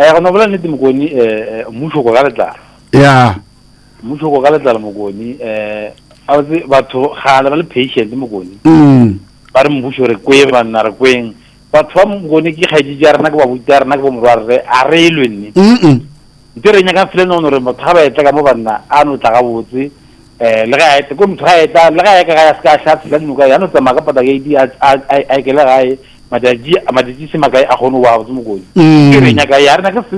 Eh, go no bolela nnete Mokoni, eh, eh, mmušo ko ka letlalo. Ya. Mmušo ko ka letlalo Mokoni, eh, a botse batho gale ba le patient Mokoni. Mm. Ba re mmušo re kwe banna re kweng. Batho ba Mokoni ke kgaetši tša rena ke babuti a rena ke bomorwarre a re lwe nne. Mm. Ntse re nyaka fela no gore motho ga ba etla ka mo banna a no tla gabotse eh le ga a etla ko motho ga etla le ga ya ka ga ya se ka sha tshela dinoka ya no tsamaya ka pata gate a a ekele gae matšatši matšatši se makae a kgone go ba gabotse mokoni mm. ke re nyaka ya rena ke se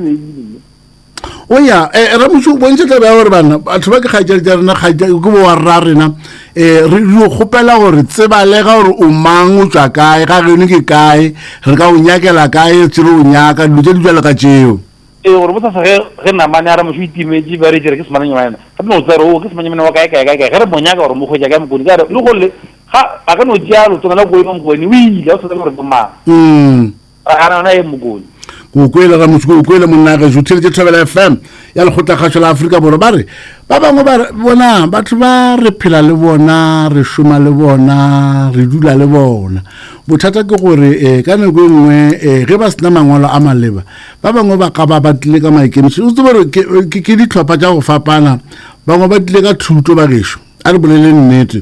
o ya eh, ramoso o bontšha taba ya gore bana batho ba ke kgaetšadi tša rena ke bo wa rra rena um re dio kgopela gore tsebalega gore o mang o tswa kae ga geno ke kae re ka o nyakela kae tse re o nyaka dilo tse di jalo ka tšeo ee gore bosasa ge ge namane a ramoso o itimetše ba re jere ke semanyamane gape no tsere o ke semanyamane wa kae kae kae kae ge re mo nyaka gore mo kgwetša kae mokoni ka re le gole Ga a ka no tšea lotona la Koema Mokone, o ile, a o sa tsebe gore ke mang. Mm. Ra gana yona e Mokone. Ke o kwele Ramoso, ke o kwele monna gešo, o theeletše Thobela FM ya Lekgotlakgašo la Afrika Borwa. Ba re ba bangwe ba re bona batho ba re phela le bona, re šoma le bona, re dula le bona. Bothata ke gore eh, ka nako e nngwe eh, ge ba sena mangwalo a maleba, ba bangwe ba ka ba ba tlile ka maikemišetšo. O tsebe gore ke, ke, ke dihlopha tša go fapana, bangwe ba tlile ka thuto ba gešo. A re boleleng nnete,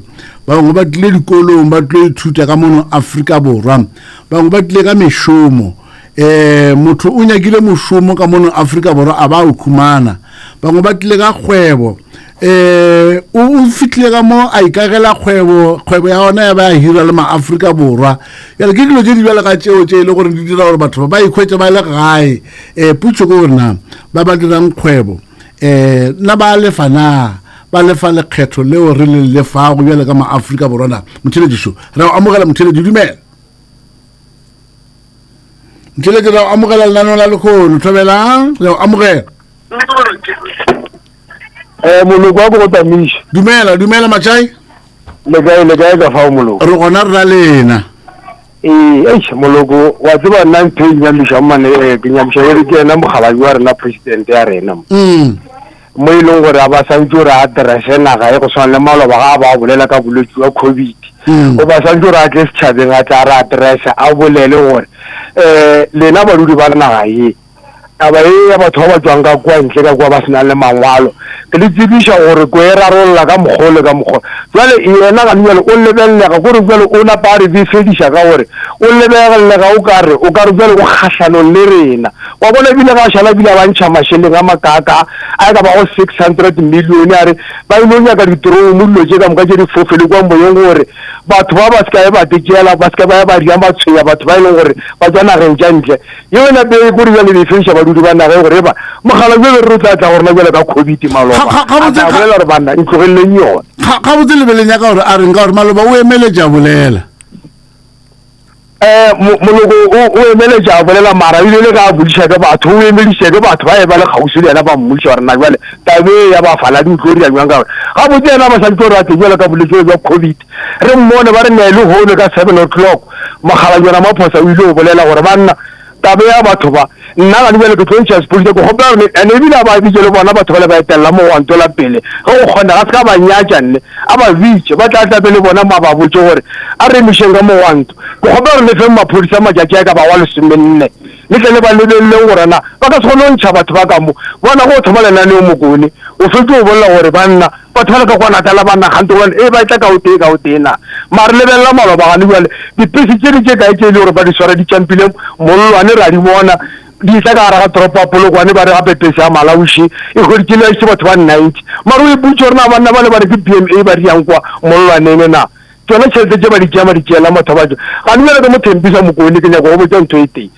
ba bangwe ba tlile dikolong ba tlo ithuta ka mono Afrika Borwa, bangwe ba tlile ka mešomo. Um motho o nyakile mošomo ka mono Afrika Borwa a ba o khumana. Bangwe ba tlile ka kgwebo, um o fihlile ka mo a ikagela kgwebo, kgwebo ya ona ya ba ya hira le maAfrika Borwa. Bjale ke dilo tše di bjalo ka tšeo tše e le gore di dira gore batho ba ba ikhwetše ba le gae. Um potšo ke gore na ba ba dirang kgwebo um na ba lefa na? Ba lefa lekgetho leo re le lefago bjale ka maAfrika Borwa na? Motheeletši šo, re a o amogela motheeletši, dumela. Motheeletši, re a o amogela lenaneo la lekgono, thobela, re a o amogela. Eh, moloko wa ko go tamiša. Dumela, dumela Matšai. Le kae, le kae ka fao moloko? Re gona re ra lena. Ee, eish, moloko, wa tseba nna ntho e nyamišang mane, eh, ke nyamiša ke re ke yena mokgalabje wa rena, president ya rena mo. Mm. Mo e leng gore a ba santše gore a addresse naga e go swana le maloba ga a ba bolela ka bolwetši bja COVID. Mm. O ba santše gore a tle setšhabeng a tla re addresse a bolele gore um lena badudi ba naga ye taba ye ya batho ba ba tšwang ka kua ntle ka kua ba se nang le mangwalo ke le tsebiša gore ko e rarolla ka mokgwa le ka mokgwa. Jwale yena gane bjale o lebelelega kore bjale o napa a re befediša ka gore o lebelelega o ka re o ka re bjale o kgahlanong le rena. Wa bona ebile ga a šala ebile a ba ntšha mašeleng a makaakaa a e ka bago 600 million a re ba ile nyaka ditromo dilo tše ka moka tše di fofele kua moyeng gore batho ba ba se ka ba tšeela ba se ka ba ya ba dia ba tshwenya batho ba e leng gore ba tšwa nageng tša ntle. Yeo e nape e kore bjale be fediša badudi ba naga e gore eba mogala bjale re tla tla go rena bjale ka COVID maloba. A tla bolela gore banna ntlogeleleng yona. Gabotse lebeleng ya ka gore a reng ka gore maloba o emeletša bolela. Eh, moloko o emeletša a bolela mara ebile le ga a bodiša ke batho o emediša ke batho ba e ba le kgauswi le yena ba mmodiša gore na jale tabe ya bafaladi o tlo dira bjang ka gore gabotse yena ba sa tlo rate jalo ka bolwetse bja covid re mmone ba re ne le hono ka seven o'clock mokgalabje Ramaphosa o ile go bolela gore banna tabe ya batho ba nna gane bjale ke tlo ntšha sepodisa ke kgopela gore ene ebile a ba bitše le bona batho ba le ba etelela mogwanto la pele ge go kgona ga se ka ba nyatša nne a ba bitše ba tla tlape le bona ma ba botše gore a re emišeng ka mogwanto ke kgopela gore le feng maphodisa matšatši a e ka ba wa lesomenne le tle le ba lebeleleng gore na ba ka se kgone go ntšha batho ba ka mo bona go thoma lenaneo mokone o fetše o bolela gore banna Batho ba le ka kwa Natala ba nagante gobane ee ba etla ka o tee ka o tee na. Mare lebelela maloba gane bjale dipese tše di tše kae tše e le gore ba di swara di tšampile mollwane ra di bona di etla ka gare ga toropo ya Polokwane ba re gape pese ya Malauši e hweditše le išitše batho ba 90 mare o ipotše gore na banna bale ba re ke BMA ba di yang kwa mollwaneng na. Tšona tšhelete tše ba di tšea ba di tšeela motho ba gane bjale ka mo Thembisa Mokone ke nyaka go botša ntho e tee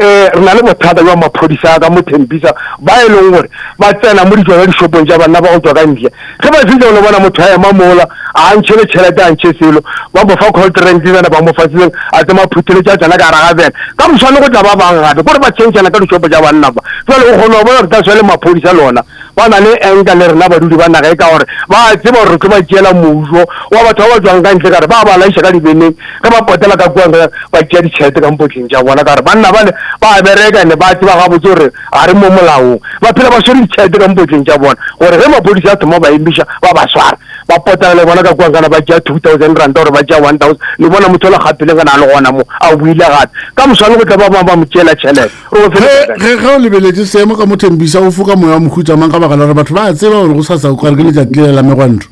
um re na le bothata bja maphodisa ka mo Thembisa ba e leng gore ba tsena mo ditšona dishopong tša banna ba go tšwa ka ntle ge ba fihla o no bona motho a ema mola a ntšhe le tšhelete a ntšhe selo ba mo fa cold drink tsena ba mo fa selo a tsema phutheletša tsena ka gare ga bene ka moswane go tla ba bang gape kore ba tšhentšhana ka dishopo tša banna ba jale o kgona go bona gore ka swa le maphodisa lona Ba na le enka le rena badudi ba naga e ka gore ba a tseba gore re tlo ba tšeela mojo wa batho ba ba tšwang ka ntle ka re ba ba laiša ka dibeneng ge ba potela ka kua ba tšea ditšhelete ka mpotleng tša bona ka gore banna bale ba a bereka ene ba tseba gabotse gore ga re mo molaong ba phela ba swere ditšhelete ka mpotleng tša bona gore ge maphodisa a thoma ba emiša ba ba swara. Ba potana le bona ka kua nkana ba tšea 2000 ranta gore ba tšea 1000. Le bona motho ola gapele nkana a le gona mo, a boile gape. Ka moswane go tla ba bangwe ba mo tšeela tšhelete. Re go feleletša kae? Ge, ge o lebeletše seemo ka mo Thembisa, o foka moya wa mohuta mang ka baka la gore batho ba a tseba gore gosasa o kare ke letšatši lela la megwanto?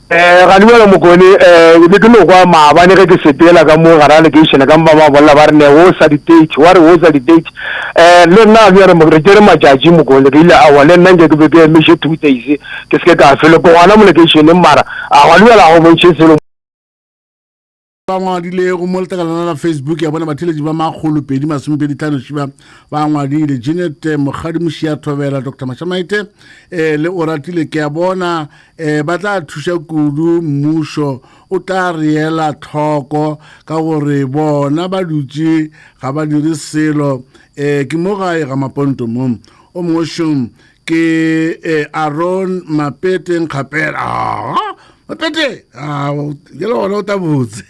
Eh, ga bjalo Mokone, eh, be ke no kwa maabane ge ke sepela ka mo gara lekeišene ka mo ba ba bolela ba re ne wo sa di-date, wa re wo sa di-date. Eh, le nna bjale re tšere matšatši Mokone, ke ile aowa le nna nke ke be ke emeše 2 days ke se ke ka felo, ke gona mo lekeišeneng mara a ga bjalo ga go bontšhe selo. Ba ngwadilego mo letlakalana la Facebook ya bona batheeletši ba 225 šiba ba ngwadile Jeanette Mokgadi Mošia Thobela Dr Mashamaite eh, le Oratile ke a bona eh, ba tla thuša kudu mmušo o tla re ela tlhoko ka gore bona ba dutše ga ba dire selo eh, ke mo gae ga Maponto mo o mongwe šong ke eh, Aaron Mapete Nkgapela ah, Mapete ah, ke le gona o tla botse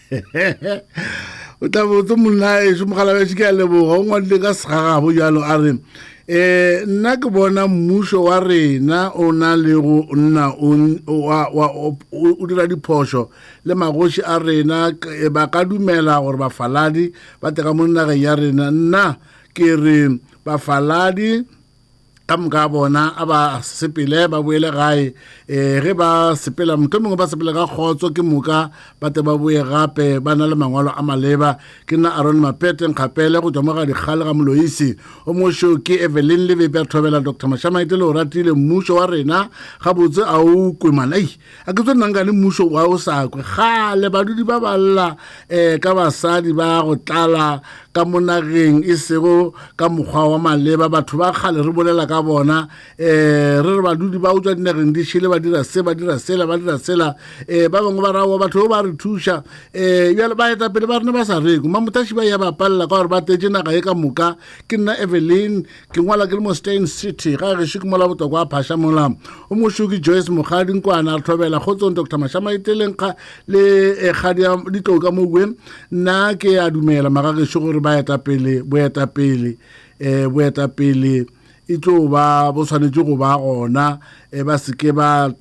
o tla botse monna ešo mogalabeše ke a leboga o ngwadile ka segagabo jalo a re eh nna ke bona mmušo wa rena o na le go nna o dira diphošo le magoši a rena eh, ba ka dumela gore bafaladi ba tle ka mo nageng ya rena nna ke re bafaladi ka moka bona a ba sepele ba boele gae um ge ba sepela motho mongwe ba sepele ka kgotso ke moka ba te ba boe gape ba na le mangwalo a maleba ke nna aron mapete nkgapele go tswa mo ga dikgale ga moloisi o mošo ke evelyn lebepe a thobela dr mashamaite le o ratile mmušo wa rena gabotse a o kwe mana ei a ke tso nna nkane mmušo wa o sa kwe gale badudi ba balla um ka basadi ba go tlala ka mo nageng e sego ka mokgwa wa maleba batho ba kgale re bolela ka bona um re re badudi ba utswa dinageng di šele ba dira se ba dira sela ba dira sela um ba bangwe ba raowa batho ba re thuša um bjale baetapele ba rena ba sa reko mamothaši ba ya ba palela ka gore ba tetse naga e ka moka ke nna evelyn ke ngwala ke le mo stain city ga gešo ke mola botokwa a phasha mola o mošoki joyce mokgadi nkwana re thobela kgotsong dr mashamaiteleng le eh, kgadi ya ditlou ka mowe nna ke a dumela magagešo gore baetapele boetapele um boetapele e tlo ba bo swanetše go ba gona um ba seke ba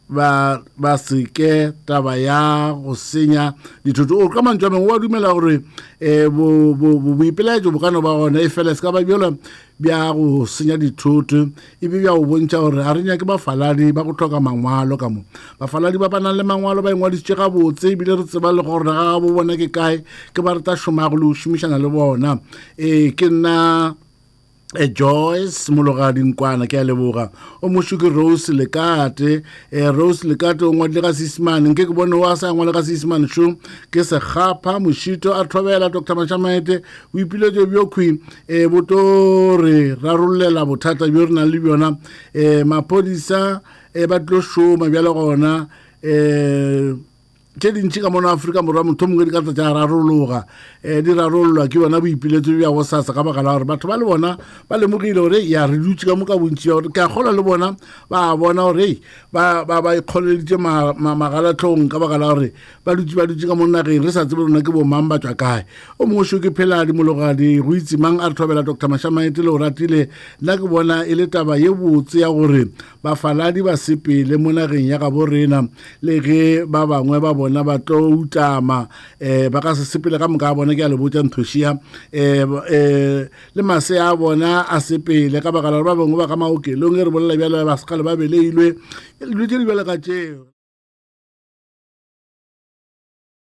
ba ba seke taba ya go senya dithoto o ka mantšu a mangwe wa dumela gore um boipelaetso bo ka no ba gona e fela se ka ba bjalo bja go senya dithoto e be bja go bontšha gore ga re nyake bafaladi ba go tlhoka mangwalo ka mo bafaladi ba ba nang le mangwalo ba ingwadisitše gabotse ebile re tseba le gore ga bo bona ke kae ke ba re tla šomago le go šomišana le bona ee ke nna E Joyce Mologadi Nkwana ke a leboga o mošo ke Rose Lekate e Rose Lekate o ngwadile ka Seesemane nke ke bone wa sa ngwale ka Seesemane šo ke Sekgapha Mošito a thobela Dr Mashamaete boipiletšo bjo khwi e bo tlo re rarollela bothata bjo re nang le bjona e maphodisa e ba tlo šoma bjale gona e tše dintši ka mono Afrika Borwa motho mongwe di ka tla tša rarologa um di rarollwa ke bona boipiletso bja go sasa ka baka la gore batho ba le bona ba lemogile gore ya re dutše ka mo ka bontši gore ke a kgolwa le bona ba bona gore ba ba ikgoleleditše magalatlhong ka baka la gore ba dutše ba dutše ka mo nageng re sa tsebe rona ke bomang ba tswa kae o mongwe šo ke pheladi mologadi go itse mang a re thobela dr mashamaete le o ratile nna ke bona e le taba ye botse ya gore Bafaladi ba sepele mo nageng ya gabo rena, le ge ba bangwe ba bona ba tlo utama, um ba ka se sepele ka moka a bona, ke a le botša nthošia, um um le masea a bona a sepele ka baka la gore ba bangwe ba ka maokelong, ge re bolela bjalo ba sekgale ba beleilwe, dilo tše di bjalo ka tšeo.